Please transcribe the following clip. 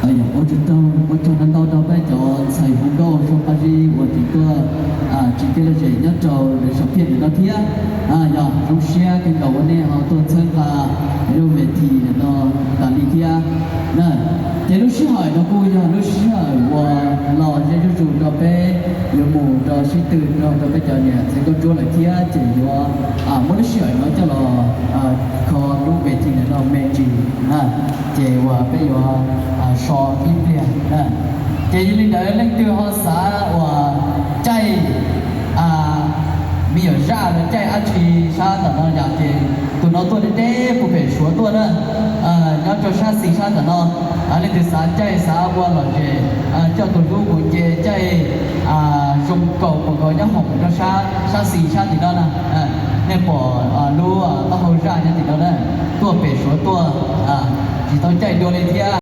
Ua tsaug ntau ntau rau peb cov ntxhais hu nkauj sab qab zib uas tseem tuaj tsim kev lom zem nyob rau lawv sab phiaj ntawm no thiab. Yog zoo siab kawg nkaus uas nej ho tuaj txhawb nqa lub ves thi ntawm no tas li thiab na. Ces lub sij hawm no kuj yog lub sij hawm uas los ze zuj zus rau peb yuav mus rau sib tw rau rau peb cov niam txiv nkauj ntsuab lawm thiab ces yuav muab lub sij hawm no coj los kho lub ves thi ntawm no me ntsis na, ces uas peb yuav so ib pliag na. Ces yog li ntawd leej twg ho xav uas caij me nyuam zaj los caij dab tsi sab ntawm no yom ces tus no tuaj deb deb puag pem Suav tuaj na, nyob rau sab xis sab ntawm no. Leej twg xav caij xav ua lom zem coj tus hlub mus nce caij zoo kaum puag nkaus nyob hoom rau sab xis sab tim no na, nej pom lub taub hau zaj nyob tim no na, tuaj pem Suav tuaj, tsis tau caij dua li thiab.